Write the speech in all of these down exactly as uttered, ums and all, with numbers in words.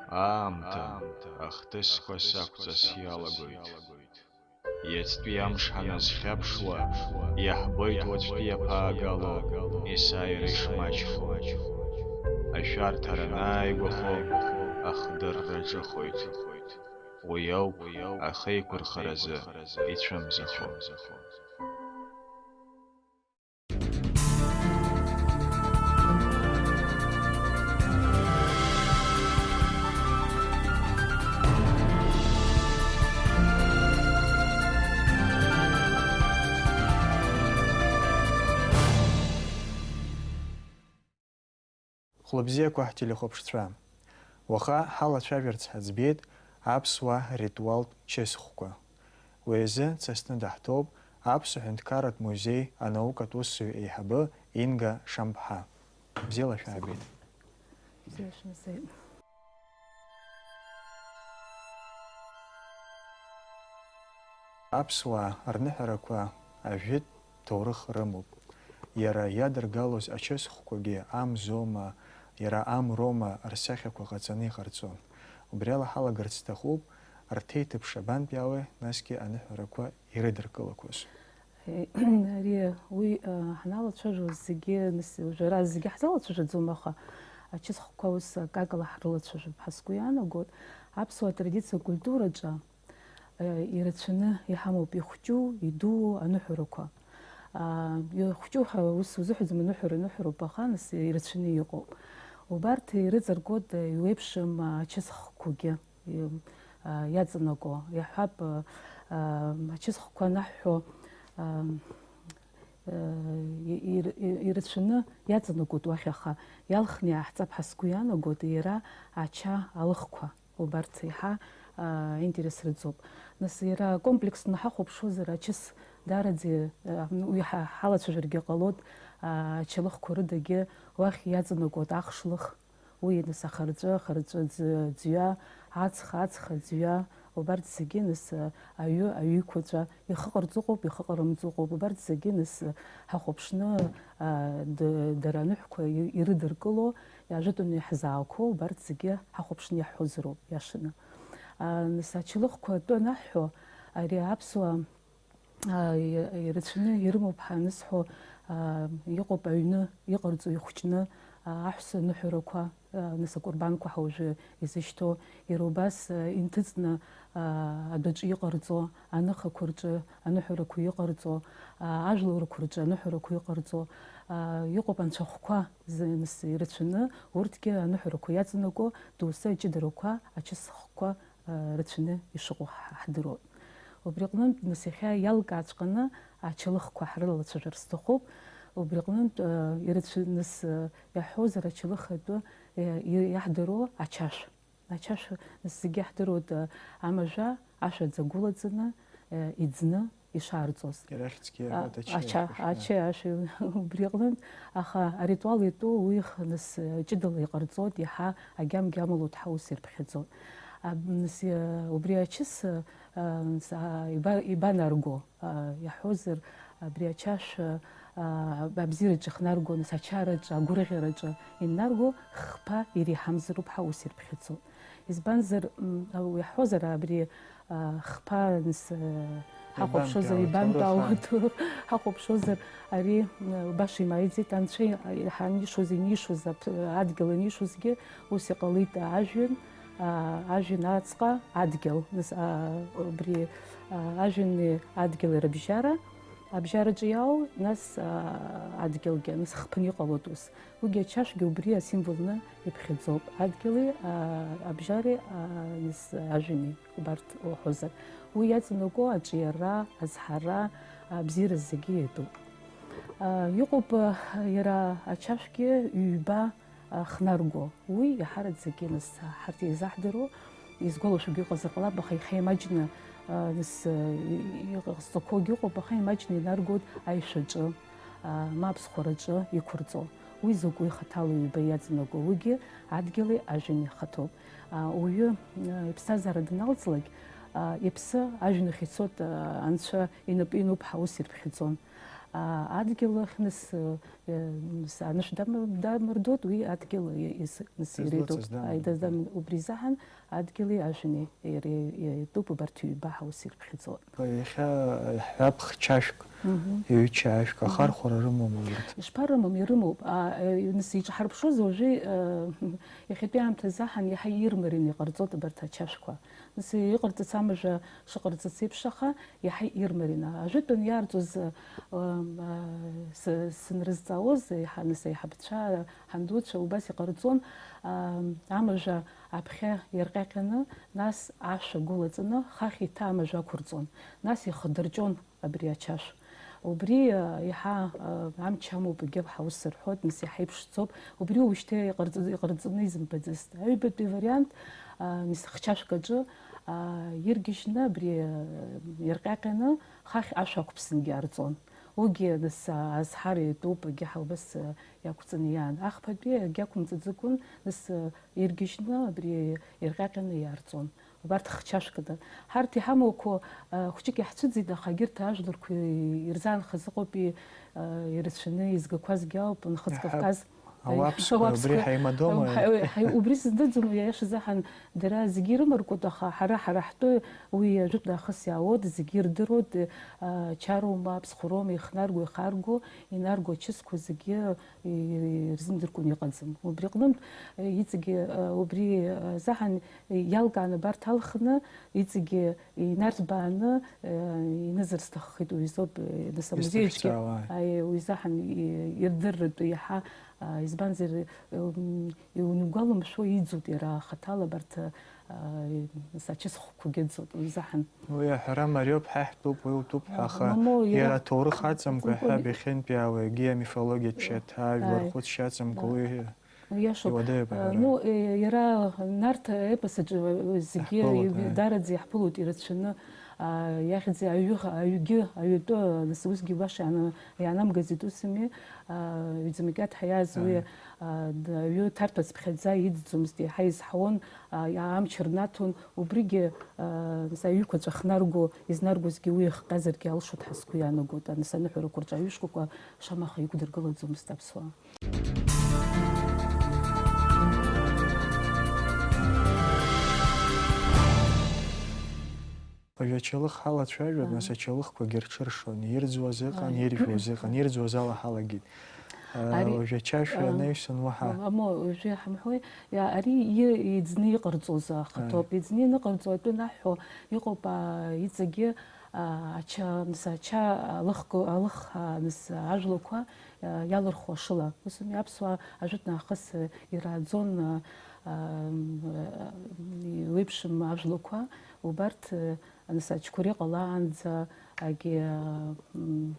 Аамҭа ахҭысқәа сақәҵас иалагоит. Иацтәи амш ҳаназхьаԥшуа, иаҳбоит уаҵәтәи иаԥаагало есааира ишмаҷхо. Ашәарҭара анааигәахо, ахдырра ҿыхоит. Уи ауп ахеиқәырхаразы ицәымзахо. Хәлыбзиақәа ҳтелехәаԥшцәа! Уаха ҳалацәажәарц ҳаӡбеит аԥсуаа ритуалтә чысхқәа. Уи азы дсасны даҳҭоуп Аԥсуа ҳәынҭқарратә музеи анаукатә усзуҩ еиҳабы Инга Шамԥҳа. Бзиала шәаабеит. Бзиа шәымзеит. Аԥсуаа рныҳәарақәа ажәытә ҭоурых рымоуп. Иара иадыргалоз ачысхқәагьы амзоума, иара амроума рсахьақәа ҟаҵаны иҟарҵон. Убри ала ҳалагарц сҭахуп, рҭеиҭыԥ шабантәи али, насгьы аныҳәарақәа ирыдыркылақәоз. Ари уи, а, ҳаналацәажәоз зегьы, нас, уажәы ара зегьы ҳзалацәажәаӡом, аха ачысхқәа ус акакала ҳрылацәажәап ҳәа сгәы иаанагоит. Аԥсуа традициа культураҿы, а, ирацәаны иҳамоуп ихәҷу, идуу аныҳәарақәа. А, ихәҷу ҳәа ус узыҳәаӡом, аныҳәара ныҳәароуп, аха, нас, ирацәаны иҟоуп. Убарҭ ирыҵаркуеит, а, иуеиԥшым, а, ачысхқәагьы. И-, а, иаҵанакуа, иаҳҳәап, а, а, ачысхқәа анаҳҳәо, а, а, и-, ир-, и-, ирацәаны иаҵанакуеит уахь, аха иалхны иааҳҵап ҳәа сгәы иаанагоит иара ача алыхқәа, убарҭ еиҳа, а, интерес рыҵоуп. Нас иара комплексно ҳахәаԥшуазар, ачыс даараӡа, а, уи ҳа-, ҳалацәажәаргьы ҟалоит, а, ачалыхқәа рыдагьы уахь иаҵанакуеит ахшлых. Уи, нас, ахырҵәы, ахырҵәы ӡ-, ӡҩа, аҵх, аҵх ӡҩа, убарҭ зегьы, нас, аҩы, аҩеиқәаҵәа, ихыҟарҵо ыҟоуп, ихыҟарымҵо ыҟоуп, убарҭ зегьы, нас, ҳахәаԥшны, а, д-, дара аныҳәқәа и-, ирыдыркыло, ажәытәан иаҳзаақәоу, убарҭ зегьы ҳахәаԥшны иаҳҳәозароуп, иашаны. А, нас, ачалыхқәа атәы анаҳҳәо, ари аԥсуаа а, и-, ирацәаны ирымоуп ҳәа анысҳәо, а, иҟоуп аҩны иҟарҵо ихәҷны, а, аҳәса аныҳәарақәа, а, нас акәырбанқәа ҳәа уажәы изышьҭоу, иара убас, а, инҭыҵны, а, адәаҿы иҟарҵо, аныхақәа рҿы аныҳәарақәа иҟарҵо, а, ажәларқәа рҿы аныҳәарақәа иҟарҵо, а, иҟоуп анцәахәқәа зы-, нас ирацәаны, урҭгьы аныҳәарақәа иаҵанакуа, доусы аҷыдарақәа, ачысхқәа, рацәаны ишыҟоу ҳ-, ҳдыруан. Убри аҟнынтә, нас, иахьа иалкааҵәҟьаны ачалыхқәа ҳрылацәажәар сҭахуп. Убри аҟнынтә, ирацәа-, нас, иаҳҳәозар, ачалыхатәы, и-, иаҳдыруа ачашә. Ачашә, нас, зегьы иаҳдыруеит, амажәа ашә аӡагәылаҵаны, иӡны, ишаарҵоз. Иара ахьӡгьы А, иҳәоит, ача, ача, ашәа. Ача ашәа, убри аҟнынтә, аха аритуал иатәу уи х-, нас, ҷыдала иҟарҵоит, иаҳа агьам-гьамала уҭҳа ус ирԥхьаӡоит. А, нас, а, убри ачыс, а, нас, а, иба-, ибанарго, а, иаҳҳәозар, абри ачашә, а, абзиараҿы ихнарго, нас, ачараҿы, агәырӷьараҿы иннарго хԥа иреиҳамзароуп ҳәа ус ирԥхьаӡоит. Избанзар, м, уи иаҳҳәозар, абри, а, хԥа, нас, а, ҳахәаԥшуазар, ибантәи ибантәи ауаҭәыра, ауаҭәыра ҳахәаԥшуазар, ари, м, баша имааиӡеит, анцәа и-, ҳанишоз, инишоз, аԥ-, адгьыл анишозгьы ус иҟалеит, ажәҩан, а, ажәҩан аҵҟа адгьыл, нас, а, убри, а, ажәҩани адгьыли рыбжьара, абжьараҿы иаау, нас, а, адгьылгьы, нас хԥаны иҟалоит ус. Уигьы ачашәгьы убри асимволны иԥхьаӡоуп, адгьыли, а, абжьари, а, нас, ажәҩани, убарҭ уҳәозар. Уи иаҵанакуа аҿиара, азҳара, абзиара зегьы иатәуп. А, иҟоуп, а, иара ачашәгьы ҩба, а, хнарго. Уи иаҳараӡакгьы, нас, ҳарҭ еизаҳдыруа, изгәалашәогьы ыҟазар ҟалап, аха иахьа имаҷны, а, нас, а, и-, иҟасҵақәоугьы ыҟоуп, аха имаҷны инаргоит аишәаҿы, а, ма аԥсхәараҿы иқәырҵо. Уи закәу ихаҭала ҩба иаҵанакуа, уигьы адгьыли ажәҩани ихаҭоуп. А, уаҩы, а, иԥсҭазаара даналҵлак, а, иԥсы ажәҩан ахь ицоит, а, анцәа инапы иануп ҳәа ус ирԥхьаӡон. а, адгьыл ахь нас, э, э, нас анышә дам-, дамырдоит, уи адгьыл и-, ис-, нас иритәуп. Дызлыҵыз дамырдоит. Ааи, даз-, дам-, убри изаҳан адгьыли ажәҩани иара иатәуп, убарҭ ҩба ҳаус ирыԥхьаӡоит. Иахьа ҳҳәап, хчашәк, Мгм. ҩ-чашәк, Мгм. ахархәара рымоума урҭ? Ишԥарымам, ирымоуп. А, э, нас иҿҳарԥшуаз уажәы, э, иахьатәи аамҭазы аҳан иаҳа ирмарин иҟарҵоит абарҭ ачашәқәа. Нас иҟарҵац амажәа шыҟарҵац еиԥш, аха иаҳа ирмарин. Ажәытәан иаарҵоз, э, м, э, сы-, сынрызҵаауаз, еиҳа-, нас аиҳабацәа, ҳандуцәа убас иҟарҵон, а, амажәа аԥхьа ирҟьаҟьаны, нас ашә агәылаҵаны, хахь еиҭа амажә ақәырҵон. Нас ихадырҷон абри ачашә. Убри, а, иаҳа, а, амч амоуп, егьа ҳаус рҳәоит, нас иаҳа иԥшӡоуп. Убри уажәшьҭа иҟарҵ-, иҟарҵаны изымбаӡацт. Аҩбатәи вариант, а, нас хчашәк аҿы, а, иргьежьны, абри, а, ирҟьаҟьаны, хахь ашә ақәԥсангьы арҵон. Уигьы, нас, а, азҳара иатәуп, егьа ҳаубас, а, иақәҵаны иаан. Ахԥатәи егьа ақәымҵаӡакәын, нас, а, иргьежьны абри ирҟьаҟьаны иаарҵон. Убарҭ хчашәкыда. Ҳарҭ иҳамоуқәоу, а, хәҷык иаҳцәыӡит, аха егьырҭ ажәларқәа ирзаанхаз ыҟоуп, и-, а, ирацәаны изгақәазгьы ауп, Нхыҵ Иаҳҳәап, Кавказ. Ауаԥсқәа, Ауаԥсқәа, убри ҳаимадоума? Ҳаи-, ҳаи-, убри сыздырӡом, иашазы ҳан, дара зегьы ирымаркуеит, аха ҳара, ҳара ҳтәы уи ажәытә нахыс иаауеит, зегьы ирдыруеит, а, чароума, аԥсхәыроума, ихнарго, ихарго, инарго ачысқәа зегьы ирзымдыркәан иҟаӡам. Убри аҟнынтә, э, иҵегьы, э, убри, э, заҳан, э, иалкааны абарҭ алхны, иҵегьы инарҭбааны, э, инызар сҭаххеит, уи азоуп, э, нас амузеи аҿгьы, Исзышәҵаауа. Аи, уи заҳан и-, ирдырратәы иаҳа, а, избанзар, э, м, иунгәаламшәо иӡуеит иара хаҭала абарҭ, а, нас ачысхәқәагьы ыӡуеит, уи заҳан. Уи аҳәара мариоуп, ҳа ҳтәуп, уи утәуп ҳәа, аха Мамоу, иара иара аҭоурых аҵамкәа ҳәа Аҵамкәа. Иахьынтәи ауаҩгьы амифологиатә шьаҭа, ажәлар Аи. Хәыцшьа аҵамкәа Аи. Уи Иашоуп. Иуадаҩуп аҳәара. Ну, э, иара нарҭ епос аҿы, э, зегьы Иаҳԥылоит, ҩ-, аи. Дараӡа иаҳԥылоит ирацәаны, а, иахьӡи аҩы-, аҩгьы, аҩытәы, нас усгьы баша иаана-, иаанамгаӡеит усыми, а, ҩ-ӡамакьаҭ ҳаиааз уи, Аи. а, д-, аҩы ҭарҭәацыԥхьаӡа иӡӡомызт, еиҳа изҳауан, а, иа-, амч рнаҭон, убригьы, а, нас аҩықәаҵәа хнарго, изнаргозгьы уи ихҟьазаргьы алшоит ҳәа сгәы иаанагоит, анас аныҳәарақәа рҿы аҩышкақәа шамаха иқәдыргылаӡомызт аԥсуаа. Уажәы ачалых ҳалацәажәоит, Аҳа. Нас ачалыхқәагьы рҽыршон, ирӡуаз ыҟан, Аи. Иржәуаз ыҟан, ирӡуаз ала ҳалагеит. Ари, Уажәы ачашәа а, анаҩсан уаҳа. Мамо, уажәы иҳамҳәои, иа-, ари и-, иӡны иҟарҵоз ахаҭоуп. Аи. Иӡны ианыҟарҵо атәы анаҳҳәо иҟоуп, а, иҵегьы, а, ача, мс, ача алыхго-, алых, а, мс, ажәлақәа, а, иалырхуа шыла. Ус ауми, аԥсуаа ажәытә нахыс, а, ирааӡон, а, а, м, а, еиуеиԥшым ажәлақәа, убарҭ, а, мс, ачқәыри ҟалаанӡа, агьи, а, м,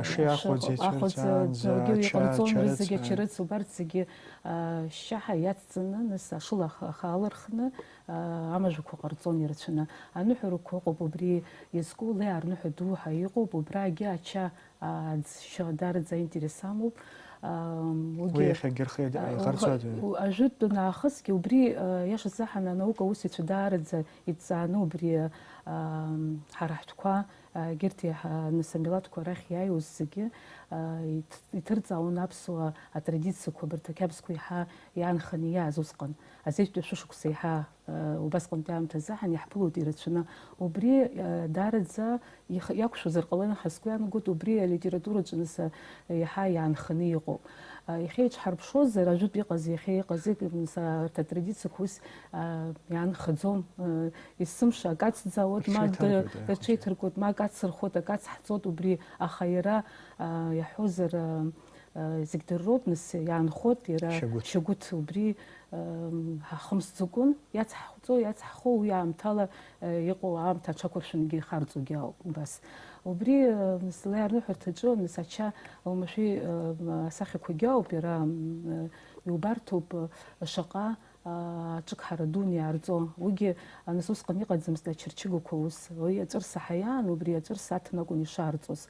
Аши ахәаӡ ицәырҵаанӡа, ицәырҵаанӡа, ача, иҟарҵон, ача рызегьы рыцҳа. Ачарыц, убарҭ зегьы, а, шьаҳа иацҵаны, нас ашыла аха-, ахаалырхны, а, амажәақәа ҟарҵон ирацәаны. Аныҳәарақәа ыҟоуп убри иазку, Леа арныҳәа ду ҳәа иҟоуп, убрагьы ача, а, аӡшьа дараӡа аинтерес амоуп. А, Уи уигьы, иахьагьы рхы иад-, а, иҟарҵоит. Уха-, у-, ажәытәтәи нахысгьы убри, а, иашазы ҳан анаука аусзуҩцәа даараӡа идҵааны убри, а, ҳара ҳтәқәа, Егьырҭ иаҳа, нас, амилаҭқәа арахь иааиуаз зегьы, а, иҭ-, иҭырҵаауан аԥсуа атрадициақәа, абарҭ ақьабзқәа еиҳа иаанханы иааз усҟан. Азеижәтәи ашәышықәса еиҳа, а, убасҟантәи аамҭазы ҳан иаҳԥылоит ирацәаны. Убри, а, даараӡа их-, иақәшәозар ҟалоит ҳәа сгәы иаанагоит, убри алитератураҿы, нас, а, еиҳа иаанханы иҟоуп. А, иахьа иҿҳарԥшуазар, ажәытә иҟаз, иахьа иҟаз, нас, арҭ атрадициақәа ус, а, иаанхаӡом. А, Есымша акы ацӡаауеит, ма Рҽеиҭаркуеит, д-, аиҳабацәа. Рҽеиҭаркуеит, ма акы ацырхуеит, акы ацҳҵоит, убри, аха иара, а, иаҳҳәозар, а, а, зегь дырроуп, нас иаанхоит, иара Шьагәыҭ. Шьагәыҭ убри, ам, ҳахымсӡакәын, иацҳҵо, иацҳхо уи аамҭала, а, иҟоу аамҭа аҽақәыршәангьы ихарҵогьы ауп, убас. Убри, а, нас, Леа арныҳәарҭаҿы, нас, ача оумашәа, а, асахьақәагьы ауп, иара, ам, а, иубарҭоуп, а, шаҟа, аа, аҿыгҳара дуны иаарҵо. Уигьы, а, нас усҟан иҟаӡамызт ачырчыгақәа аус. Уи аҵәырса ҳаиаан, убри аҵәырса аҭан акәын ишаарҵоз.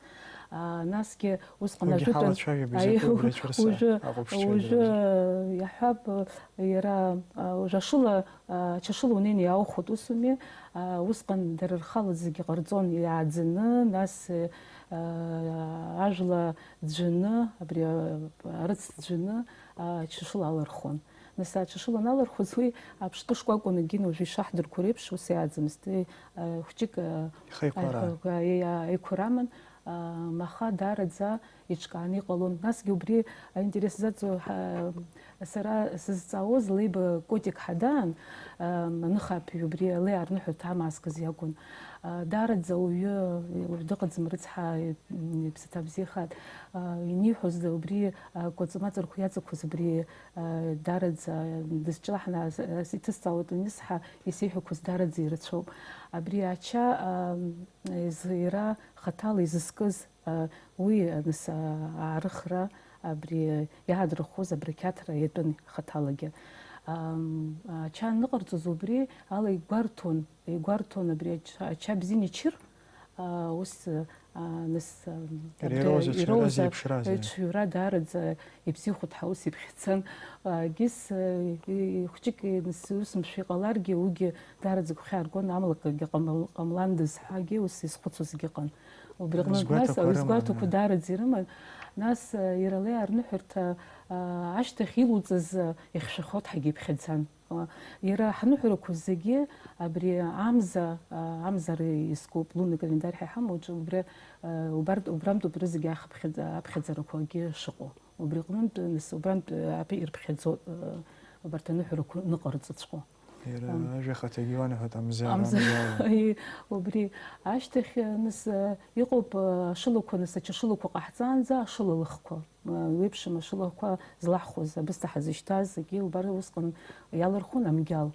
Аа, насгьы усҟан уигьы ажәытәан ҳалацәажәап, аи, изакәи убри аҵәырса уажәы, ахәаԥшцәа уажәы ирбаз? Иаҳҳәап, иара, а, уажәы ашыла, а, ачашыла унеины иааухәоит, ус ауми? А, усҟан дара рхала зегьы ҟарҵон, иааӡаны, нас, а, ажәла ӡәӡәаны, абри, а, арыц ӡәӡәаны, а, ачашыла алырхон. Нас ачашыла аналырхуаз уи аԥштәы шкәакәа нагин уажәы ишаҳдырқәо реиԥш ус иааӡамызт. Уи, а, хәҷык, а, ихеиқәара. Аиқәа-, аиқәа-, аиқәараман, а, маха даараӡа иҿкааны иҟалон. Насгьы убри аинтерес заҵоу ҳа-, сара сызҵаауаз леиба котик ҳадаан, а, аныхаԥҩ убри алеи арныҳәарҭа амаазкыз иакәын. А, даараӡа ауаҩы, уаҩ дыҟаӡам рыцҳа, м, иԥсаҭа бзиахааит. А, иниҳәоз убри, а, кәаҵмаҵарқәа иаҵақәаз убри, а, даараӡа дысҿлаҳны ас-, ас-, иҭысҵаауеит анысҳәа, исеиҳәақәаз даараӡа ирацәоуп. Абри ача, а, изы-, иара хаҭала изызкыз, а, уи, а, нас, а, аарыхра, абри иаадырххоз абрақьаҭра иатәын хаҭалагьы. Ам, ача аныҟарҵоз убри ала игәарҭон, игәарҭон абри ача, ача бзианы ичыр, а, ус, а, нас, а, Иара абри ироуз ацәаҩра ироуз, а, зеиԥшраз, е. Ацәаҩра даараӡа ибзиахоит ҳәа ус иԥхьаӡан. А, егьыс, а, и-, и-, хәҷык, и-, нас ус мшәа иҟаларгьы, уигьы даараӡа гәхьааргон, амала акгьы ҟамл-, ҟамландаз ҳәагьы ус изхәыцуазгьы ыҟан. Убри аҟнытә нас, Изгәаҭақәа а, рыман, изгәаҭақәа е. Даараӡа ирыман. Нас, а, иара леи арныҳәарҭа, а, ашьҭахь илуҵаз, а, ихьшәахоит ҳәагьы иԥхьаӡан. Иара ҳныҳәарақәа зегьы абри амза, амзара изкуп, лунный календарь ҳәа иҳамоу аҿы убри, убарҭ, убрантәуп рызегьы ахыԥхьаӡа-, аԥхьаӡарақәагьы шыҟоу. Убри аҟнынтә, нас, убрантә, аԥи-, ирԥхьаӡо, убарҭ аныҳәарақәа ныҟарҵаҵәҟьоу. Иара Ам. Ажәа ахаҭагьы иуанаҳәоит, амза, Амза. Амза. Убри ашьҭахь, нас, иҟоуп, ашылақәа, нас, ачашылақәа ҟаҳҵаанӡа ашыла лыхқәа. Еиуеиԥшым ашылақәа злаҳхәыз, абысҭа ҳазышьҭаз, зегьы убар усҟан иалырхуан амгьал.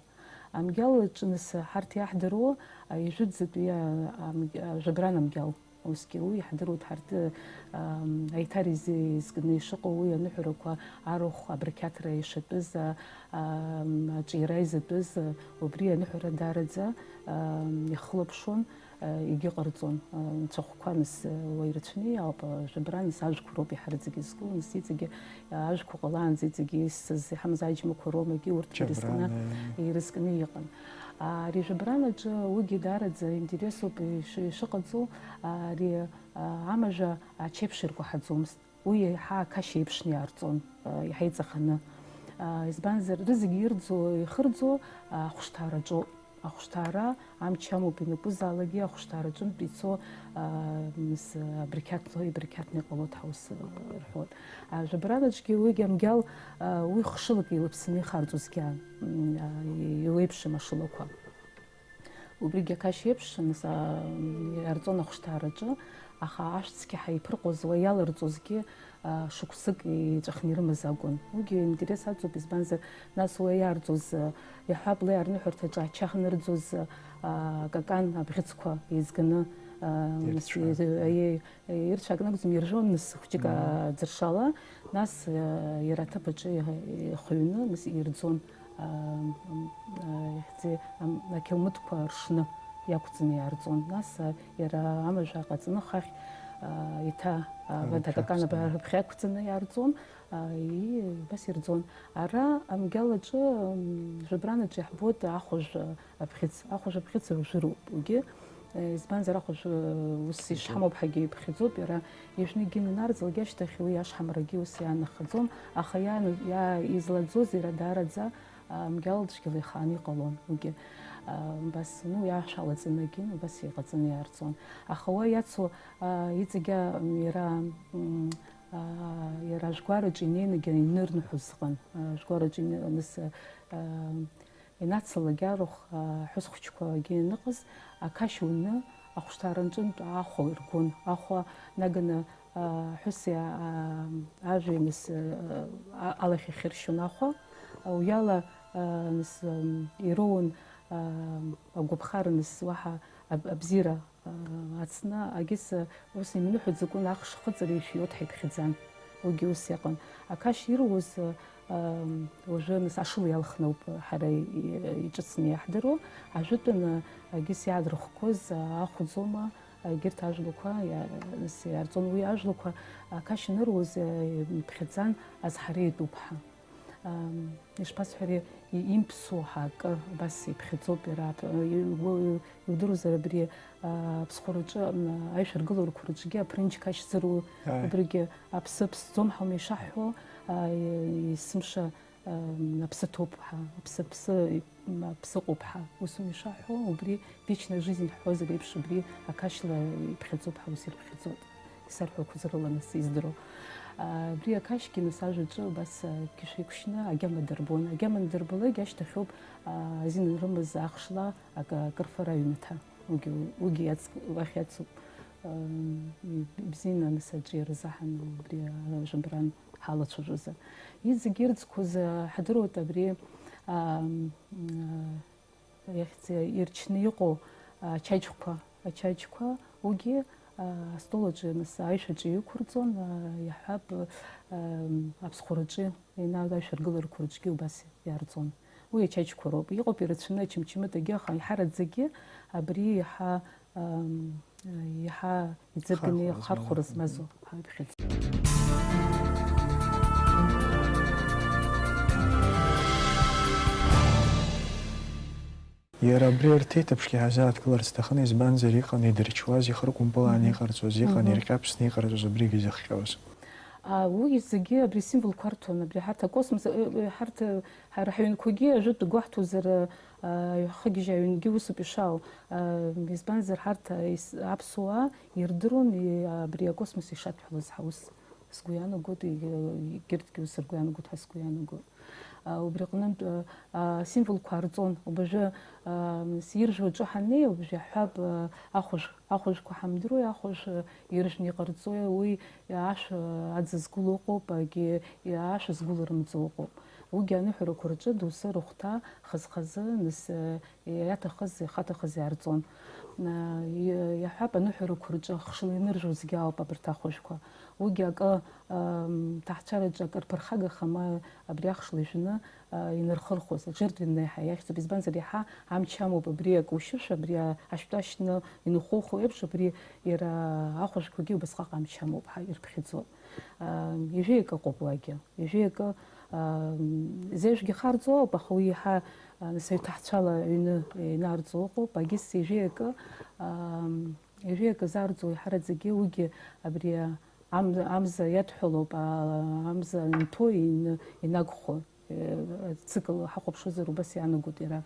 Амгьал аҿы нас ҳарҭ иаҳдыруа, а, ижәытәӡатәи, а, амг-, а, жәабран амгьал. Усгьы уи иаҳдыруеит ҳарҭ, ам, аиҭар изы-, изкны ишыҟоу уи аныҳәарақәа арахә, абрақьаҭра ишатәыз, а, ам, аҿиара изатәыз, а, убри аныҳәара даараӡа, ам, ихылаԥшуан. Егьыҟарҵон, анцәахәқәа нас уа ирацәаны иаауп, жәабран нас ажәқәа роуп иаҳараӡак изку, нас иҵегьы ажәқәа ҟалаанӡа иҵегьы иссыз, иҳамаз аџьмақәа роума, егьи урҭ ирызкны, Џьабран, э. Ирызкны иҟан. Ари жәабран аҿы уигьы даараӡа интересуп иш-, ишыҟаҵоу, ари, а, амажәа ачеиԥш иркәаҳаӡомызт. Уи еиҳа ақашь еиԥшны иаарҵон, а, иаҳа иҵаханы. А, избанзар, рызегьы ирӡо, ихырӡо, а, ахәшҭаараҿоуп. Ахәшҭаара амч амоуп, ианакәызаалакгьы ахәшҭаараҿынтә ицо, а, мс, абрикьаҭ-, ибрикьаҭны иҟалоит ҳәа ус, а, рҳәоит. А, жәабранаҿгьы уигьы амгьал, а, уи хшылак еилаԥсаны ихарҵозгьы аан, м, а, и-, иуеиԥшым ашылақәа. Убригьы ақашь еиԥш, нас, а, иаарҵон ахәшҭаараҿы, аха ашәцқьаҳа иԥырҟоз уа иаларҵозгьы, а, шықәсык иҵәахны ирымаз акәын. Уигьы интерес аҵоуп, избанзар, нас уа иаарҵоз, а, иаҳҳәап, леи арныҳәарҭаҿы ача хнырӡоз, а, какан абӷьыцқәа еизганы, а, нас, Ирцәа. Е-, е-, ирцәа акнагӡом, иржәуан, нас хәҷык, Мгм. А, ӡыршала, нас, а, иара аҭыԥ аҿы иа-, ихҩны, нас ирӡон. А, м, а, ихьӡи, ам, ақьылмытқәа ршны иақәҵаны иаарҵон. Нас, а, иара амажә ааҟаҵаны хахь, а, иҭа, а, Рыԥхьа абадакакан ақәҵаны. Рыԥхьа ақәҵаны иаарҵон, а, и-, убас ирӡон. Ара амгьал аҿы, м, жәабран аҿы иаҳбоит ахәажә абӷьыц. Ахәажә абӷьыц ржәыроуп уигьы. Избанзар, ахәажә ус Ижәуп. Ишҳамоуп ҳәагьы иԥхьаӡоуп, иара ижәны егьи инанарҵалак ашьҭахь уи ашҳамрагьы ус иаанахаӡом, аха иаан-, иа-, излаӡоз иара даараӡа, а, мгьал цәгьала ихааны иҟалон уигьы. А, убас, ну, иашәалаҵаны егьин, убас иҟаҵаны иаарҵон. Аха уа иацу, а, иҵегьы, м, иара, м, а, иара ажәгәараҿы инеинагьы инырныҳәоз ыҟан. А, ажәгәараҿы ины-, аныс, а, Инацлалак арахә, аҳәыс хәыҷқәагьы аныҟаз, ақашь уны ахәшҭаараҿынтә ахәа иргон. Ахәа наганы, аҳәыси, а, ажәи, нас, а, алахь ихьыршьон ахәа. Уиала, а, нас, ам, ироуан, а, агәаԥхара, нас, уаҳа аб-, абзиара Ацны агьыс ус имныҳәаӡакәын, ахш хыҵыр ишәиот ҳәа иԥхьаӡан. Уигьы ус иҟан. Ақашь ируз, Ам, уажәы, нас, ашыла иалхны ауп ҳара и-, иҿыцны иаҳдыруа. Ажәытәаны, егьыс иаадырхәқәоз, а, ахәӡома, а, егьырҭ ажәлақәа, иа-, нас, иаарҵон уи ажәлақәа, а, Қашь аныруаз, а, иԥхьаӡан Азҳари Етуԥҳа. Ам, ишԥасҳәари, и-, имԥсу ҳәа акы абас иԥхьаӡоуп иара, ап-, иу-, иу-, иудыруазар абри, а, аԥсхәраҿы, м, аишәаргыларақәа рҿгьы аԥрынџь Қашь зыруа, Ааи. Убригьы аԥсы ԥсӡом ҳәа аума ишаҳҳәо, а, и-, есымша, ам, аԥсы ҭоуп ҳәа, аԥсы, аԥсы, м, аԥсы ыҟоуп ҳәа, ус аума ишаҳҳәо, убри вечная жизнь ҳҳәозар еиԥш, убри Ақашьла иԥхьаӡоуп ҳәа ус ирыԥхьаӡоит. Исарҳәақәаз рыла, нас, издыруа. А, абри Ақашьгьы, нас, ажәаҿы убас, а, қьышә еиқәшьны агьама дырбон. Агьама анадырбалак ашьҭахьоуп, а, азин анрымаз ахшла акы, акырфара аҩнаҭа. Уигьы, уигьы иац-, уахь иацуп, ам, ибзианы, нас, аҿиара заҳан убри ажәабран ҳалацәажәозар. Иҵегь ирӡқәоз, а, ҳдыруеит абри, ам, а, иахьӡ ирчны иҟоу ачаџьқәа, ачаџьқәа, уигьы, а, астол аҿы, нас, аишәаҿы иқәырҵон, а, иаҳҳәап, ам, аԥсхәраҿы, еинаада ашәаргыларақәа рҿгьы убас иаарҵон. Уи ачаџьқәа роуп. Иҟоуп ирацәаны ачымчымыҭ, егьи, аха иҳараӡакгьы абри иаҳа, ам, иаҳа иӡырганы Хархәара ихархәара змаз. Змазу ҳаиԥхьаӡ. Иара абри арҭ еиҭаԥшгьы ҳазааҭгыларц сҭахын, избанзар, иҟан идырчуаз, ихыркәымпылаан Мгм. иҟарҵоз, иҟан Мгм. ирҟьаԥсны иҟарҵоз, абригьы зыхҟьоз. А, уи зегьы абри асимволқәа рҭон, абри ҳарҭ акосмос, э, э, ҳарҭ, э, ҳара ҳаҩнқәагьы ажәытә гәаҳҭозар, э, э, хыгьежь аҩнгьы усоуп ишаау. Э, избанзар, ҳарҭ, э, ис-, аԥсуаа ирдыруан, и-, абри акосмос ишадҳәалаз ҳәа ус сгәы иаанагоит, егь-, егьырҭгьы ус ргәы иаанагоит ҳәа сгәы иаанагоит. А, убри аҟнынтә, а, асимволқәа аарҵон. Убажәы, а, иржәуа аҿы ҳаннеи, убажәы иаҳҳәап, а, ахәыжә, ахәыжәқәа ҳамдыруеи, ахәыжә, а, иржәны иҟарҵои, уи ашә, а, аӡы згәыло ыҟоуп, агьи ашә згәыларымҵо ыҟоуп. Уигьы аныҳәарақәа рҿы доусы рыхәҭа хаз-хазы, нас, а, иаҭахыз, ихаҭахыз иаарҵон. А, и-, иаҳҳәап, аныҳәарақәа рҿы хшыла иныржәуазгьы ауп абарҭ ахәыжәқәа. Уигьы акы, ам, ҭаацәараҿы акыр ԥырхагахама, абри ахшла ижәны, а, инархырхәоз, аџыр дыннеиҳа иахьӡуп. Избанзар, иаҳа амч амоуп абри акушьышә, абри а-, ашәтәа шьны инухуху еиԥш, абри иара ахәыжәқәагьы убасҟак амч амоуп, ҳа, ирԥхьаӡо. А, ижәеи акы ыҟоуп уагьы, ижәеи акы, а, зежәгьы харҵо ауп, аха уи иаҳа, а, нас аҩҭаҳцәала аҩны инарҵо ыҟоуп, агьыс ижәеи акы, а, ижәеи акы зарҵо иҳараӡагьы уигьы абри а-, Ам-, амза иадҳәалоуп, а-, амза анҭәо ин-, инагхо, э, ацикл ҳахәаԥшуазар убас иаанагоит иара.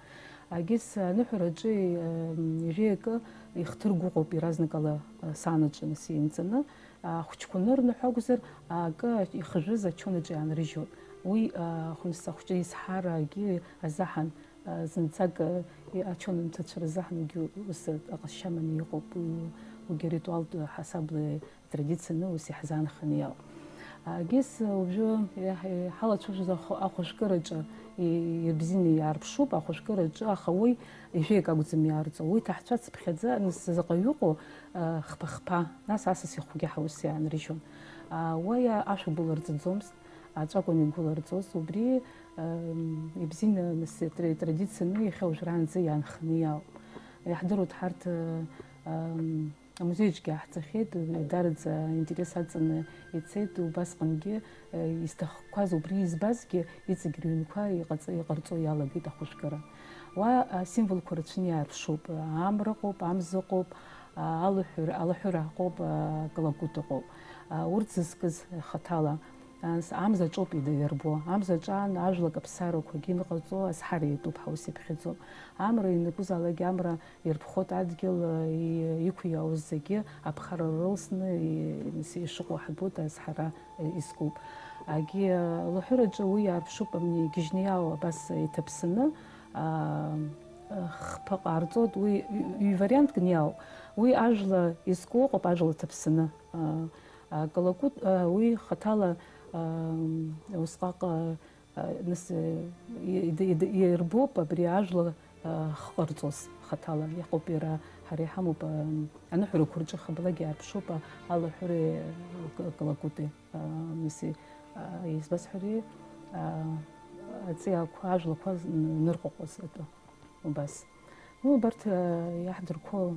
Агьыс аныҳәараҿы, э, ижәеи акы ихҭыргәыҟоуп иаразнакала, э, саанаҿы нас инҵаны, ахәыҷқәа нырны ҳәа акәзар, акы ихыжәыз ачонаҿы иаанрыжьуан. Уи, а, хәымса ахәҷы изҳарагьы азаҳан, а, зынӡак, а, и-, ачон анҭацәа рзаҳан уигьы ус аҟазшьа аманы иҟоуп, уи, уигьы ритуалтә ҳасабла традицианы ус иаҳзаанханы иҟоуп. Агьыс уажәы иаҳ-, иҳалацәажәоз ахә-, ахәыжәкыраҿы и-, ибзианы иаарԥшуп, ахәыжәкыраҿы, аха уи ижәеик акәӡам иаарҵо. Уи ҭаҳцәацыԥхьаӡа, нас заҟаҩ ыҟоу, а, хԥа-хԥа, нас асас ихәгьы ҳаус иаанрыжьуан. А, уа иа-, ашә агәыларҵаӡомызт, аҵәакәан игәыларҵоз, убри, ам, ибзианы, нас, тра-, традицианы иахьа уажәраанӡа иаанханы иаауп. Иаҳдыруеит ҳарҭ, ам, Амузеиҿгьы ааҳҵахьеит, еидараӡа аинтерес аҵаны ицеит, убасҟангьы, э, изҭахқәаз, убри избазгьы иҵегь рыҩнқәа иҟаҵ-, иҟарҵо иалагеит ахәыжәкыра. Уа асимволқәа рацәаны иаарԥшуп, амра ыҟоуп, амза ыҟоуп, алаҳәыр-, алаҳәыра ыҟоуп, акалакут ыҟоуп. Урҭ зызкыз хаҭала, Нас амзаҿоуп ида-, иарбоу. Амзаҿаан ажәлак аԥсарақәагьы ныҟарҵо азҳара иатәуп ҳәа ус иԥхьаӡоуп. Амра ианакәызаалак амра ирԥхоит адгьыл, и-, иқәиаауаз зегьы аԥхара рылсны, и-, ис-, ишыҟоу ҳбоит азҳара, и-, изкуп. Агьи, а, лаҳәыраҿы уи иаарԥшуп, амни игьежьны иаау абас иҭаԥсаны, а, а, хԥа ҟарҵоит, уи ҩ-, ҩ-, вариантк иаау. Уи ажәла изку ыҟоуп, ажәла ҭаԥсаны. А, а, Калакут, а, уи хаҭала, а, усҟак, а, а, нас, а, и-, и-, и-, ирбоуп абри ажәла, а, хҟарҵоз хаҭала. Иаҟоуп иара, ҳара иҳамоуп, а, аныҳәарақәа рҿы хабалагьы иаарԥшуп, а, алаҳәыреи, а, к-, калакути, а, нас, а, избасҳәари, аҵиаақәа, ажәлақәа нырҟәаҟәоз атәы, убас. Ну, убарҭ, а, иаҳдырқәо, а,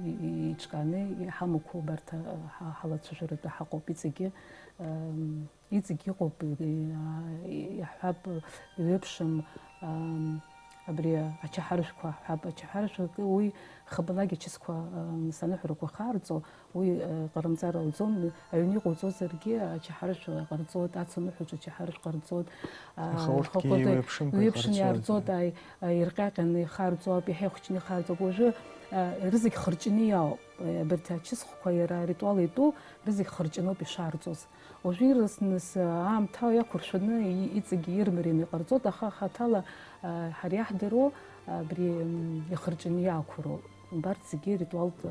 и-, и-, иҿкааны иҳамақәоу убарҭ, а, ҳа-, ҳалацәажәаратәы ҳаҟоуп иҵегьы, ам, иҵегь иҟоуп, и-, а, и-, иаҳҳәап, иеиԥшым, ам, абри ачаҳаршәқәа ҳҳәап, ачаҳаршәы акы уи хабалак ачысқәа, ам, саныҳәарақәа хаарҵо, уи, а, ҟарымҵар ауӡом, аҩны иҟауҵозаргьы ачаҳаршә ҟарҵоит, ацуныҳәаҿ ачаҳаршә ҟарҵоит, а, Аха урҭгьы рхахәы еиуеиԥшымкәа иеиԥшны иҟарҵоит. Иаарҵоит, аи, а, ирҟьаҟьаны ихаарҵо ауп, иаҳа ихәыҷны ихаарҵо ауп. Уажәы, а, рызегь хырҷны иаауп, а, абарҭ ачысхқәа иара аритуал итәу, рызегь хырҷноуп ишаарҵоз. Уажәы ирласны, а, аамҭа иақәыршәаны и-, иҵегьы ирмарианы иҟарҵоит, аха хаҭала, а, ҳара иаҳдыруа абри, м, ихырҷны иаақәыроуп. Убарҭ зегьы ритуалтә, а,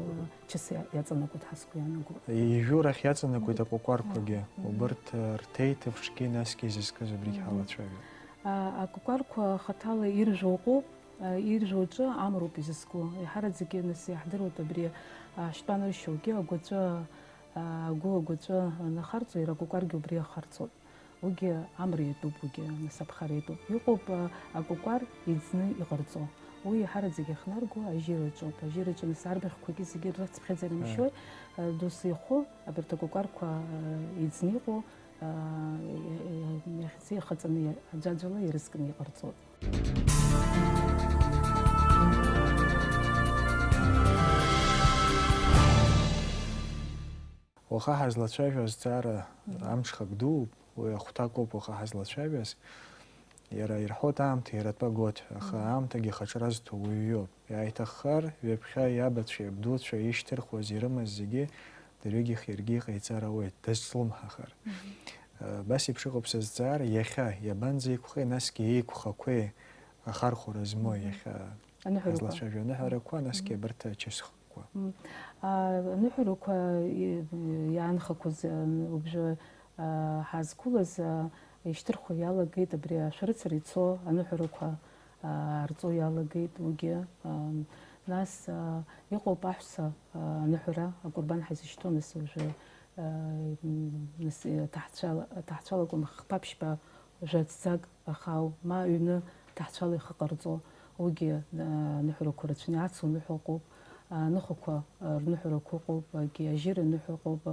чыс иа-, иаҵанакуеит ҳәа сгәы иаанагоит. Ижәу рахь иаҵанакуеит акәакәарқәагьы, Мгм. убарҭ, а, рҭеиҭыԥшгьы насгьы изызкыз абригь Мгм. ҳалацәажәоит. А, акәакәарқәа хаҭала иржәу ыҟоуп, а, иржәу аҿы амроуп изызку. Еиҳараӡакгьы нас иаҳдыруеит абри, а, ҳшьтәа аныршьуагьы агәаҵәа, а, агәы агәаҵәа анахарҵо, иара акәакәаргьы убри ахарҵоит. Уигьы амра иатәуп, уигьы нас аԥхара иатәуп. Иҟоуп, а, акәакәар иӡны иҟарҵо. Уи еиҳараӡак иахнарго ажьираҿоуп. Ажьираҿы нас арбаӷьқәагьы зегьы рыцыԥхьаӡара Ааи. мшьои, а, досу ихәы, абарҭ акәакәарқәа, а, иӡны иҟоу, а, иахьазы ихаҵаны аӡәаӡәала ирызкны иҟарҵоит. Уаха ҳазлацәажәо азҵаара Мгм. амҽхак дууп, уи ахәҭакоуп уаха ҳазлацәажәаз. Иара ирҳәоит аамҭа иратәа год, аха Мгм. аамҭагьы хаҿра зҭо уаҩ иоуп. Иааиҭаххар, ҩаԥхьа иабацәеи абдуцәеи ишьҭырхуаз ирымаз зегьы дырҩегьых иаргьы иҟаиҵар ауеит, дазҿлымҳахар. Мгм. Абас еиԥш ыҟоуп сызҵаара, иахьа иабанӡеиқәхеи, насгьы еиқәхақәеи ахархәара змоу Мгм. иахьа Аныҳәарақәа. ҳазлацәажәо аныҳәарақәа, насгьы Мгм. абарҭ ачысхқәа. М, а, аныҳәарақәа, и-, иаанхақәаз, а, убжьы, а, ҳазқәылаз, а, ишьҭырхуа иалагеит абри ашәарыцара ицо аныҳәарақәа, а, аарҵо иалагеит уигьы. А, нас, а, иҟоуп аҳәса, а, аныҳәара, акәырбан ҳазышьҭоу, нас уажәы, а, м, нас, э, ҭаҳцәала-, ҭаҳцәалагом хԥа-ԥшьба жәаӡӡак ахау, ма ҩны ҭаҳцәала ихы ҟарҵо, уигьы, а, аныҳәарақәа рацәаны, ацу ныҳәа ыҟоуп, аныхәақәа, а, рныҳәарақәа ыҟоуп, агьи ажьыра ныҳәа ыҟоуп,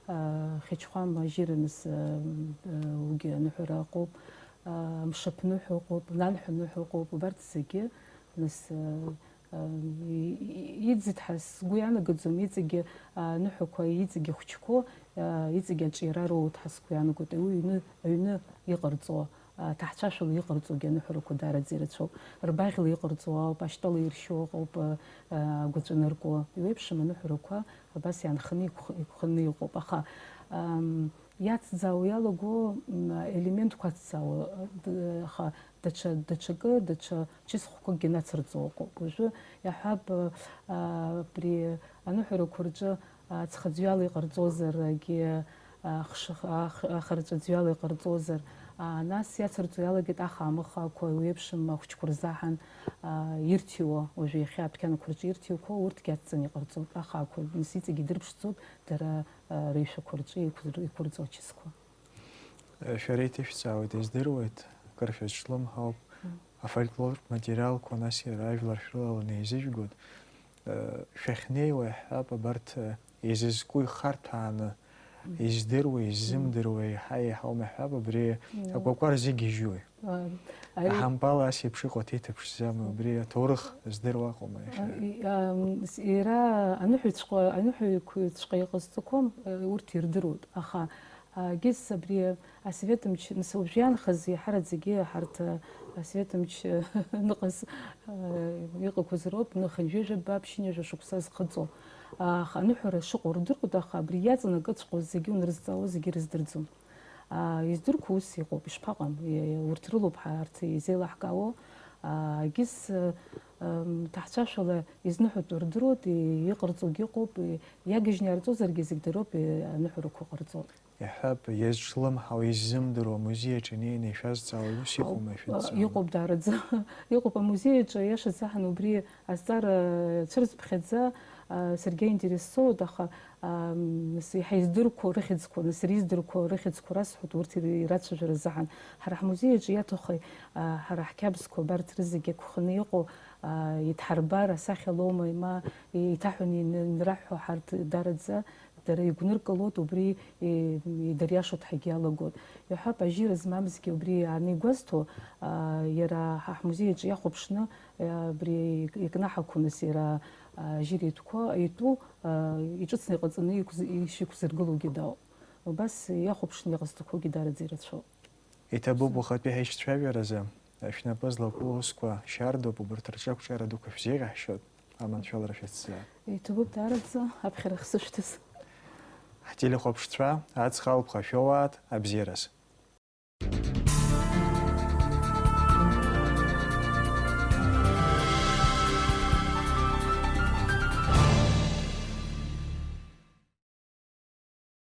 а, хьычхәам ажьыра, нас, а, м, а, уигьы аныҳәара ыҟоуп, а, мшаԥныҳәа ыҟоуп, нанҳәа ныҳәа ыҟоуп, убарҭ зегьы, нас, а, а, и-, и-, иӡит ҳәа сгәы ианагаӡом, иҵегьы, а, аныҳәақәа, иҵегьы ахәыҷқәоу, а, иҵегьы аҿиара роуеит ҳәа сгәы иаанагоит, уи ҩны, аҩны иҟарҵо, а, ҭаҳцәашәала иҟарҵогьы аныҳәарақәа даараӡа ирацәоуп. Рбаӷьла иҟарҵо ауп, ашьтәала иршьо ыҟоуп, а, а, агәаҵәа наркуа. Иуеиԥшым аныҳәарақәа абас иаанханы иқәх-, иқәханы иҟоуп. Аха, ам, иацӡаауа иалаго, м, елементқәа ацӡаауа, д-, аха даҽа, даҽакы, даҽа чысхқәакгьы нацырҵо ыҟоуп. Уажәы иаҳҳәап, а, абри аныҳәарақәа рҿы, а, ҵхаӡҩала иҟарҵозар, агьи, а, хш-, а, х-, а, харҵәаӡәҩала иҟарҵозар, а, нас иацырҵо иалагеит ахаа-мыхаақәа, еиуеиԥшым ахәыҷқәа рзаҳан, а, ирҭиуа, уажәы иахьа адәқьанқәа рҿы ирҭиуақәо, урҭгьы ацҵаны иҟарҵоит ахаақәа, нас иҵегьы идырԥшӡоит дара, а, рыҩшәақәа рҿы иқәыр-, иқәырҵо ачысқәа. Шәара иҭышәҵаауеит, издыруеит, акыр шәазҿлымҳауп. Мм. Афольклортә материалқәа, нас иара ажәлар шәрылаланы еизыжәгоит. Шәахьнеиуа иаҳҳәап, абарҭ еизызку ихарҭәааны, Мм. издыруа, иззымдыруа, Мм. еиҳа-еиҳаума иаҳҳәап, абри Мм. акәакәар зегьы ижьуи? А, ари Аҳампал ас еиԥш иҟоу аҭеиҭыԥшӡам, убри аҭоурых здыруа акәым иахьа. А, и-, ам, с-, иара аныҳәаҩцәҟа-, аныҳәаҩқәаҵәҟьа иҟазҵақәам, э, урҭ ирдыруеит, аха, а, егьыс абри асовет мч, нас уажә иаанхаз иаҳараӡагьы ҳарҭ, а, асовет мч ныҟаз, а, иҟақәаз роуп, ныхынҩажәа ба ԥшьынҩажәа шықәса зхыҵуа. Аха аныҳәара шыҟоу рдыруеит, аха абри иаҵанакыҵәҟьоу зегьы унрызҵаауа зегьы рыздырӡом. Аа, издырқәо ус иҟоуп, ишԥаҟам? Е-, урҭ рылоуп ҳа-, ҳарҭ изеилаҳкаауа. Аа, егьыс, э, м, ҭаҳцәашәала изныҳәатәу рдыруеит, и-, иҟарҵогьы ыҟоуп, и-, иагыжьны иаарҵозаргьы зегь дыроуп, и-, аныҳәарақәа ҟарҵоит. Иаҳҳәап, иазҿлымҳау, иззымдыруа амузеи аҿы инеины ишәазҵаауа ус иҟоума, Ауп, шәыдҵаауа? Иҟоуп даараӡа. Иҟоуп, амузеи аҿы, иашаҵәҟьаны, убри азҵаара цәырҵԥхьаӡа, Саргьы аинтерес соуеит, аха нас иаҳа издырқәо рыхьӡқәа, нас иара издырқәо рыхьӡқәа расҳәоит, урҭ ирацәажәара азыҳәан. Ҳара ҳмузеи аҿы иаҭаху, ҳара ҳқьабзқәа абарҭ рызегьы агәханы иҟоу идҳарбар асахьа лоума, ма иҭаҳәаны инраҳҳәо ҳарҭ дараӡа дара игәныркылоит убри идыриашоит ҳәагьы иалагоит. Иаҳҳәап, ажьира змамзгьы убри аанигәазҭо, иара ҳа ҳмузеи аҿы иахәаԥшны, абри икнаҳақәо нас иара ажьира итәқәа, итәу, иҿыцны иҟаҵаны иқәз-, ишиқәзыргылогьы дауп. Убас иахәаԥшны иҟазҵақәогьы дараӡа ирацәоуп. Иҭабуп, уахатәи ҳаишьцәажәаразы шәнапы злаку усқәа шьардоуп, убарҭ рҿы ақәҿиара дуқәа шәзеиӷьаҳшьоит, аманшәалара шәацзаап. Иҭабуп даараӡа аԥхьара хсышәҭаз. Ҳтелехәаԥшцәа, аҵх алԥха шәоуааит, абзиараз.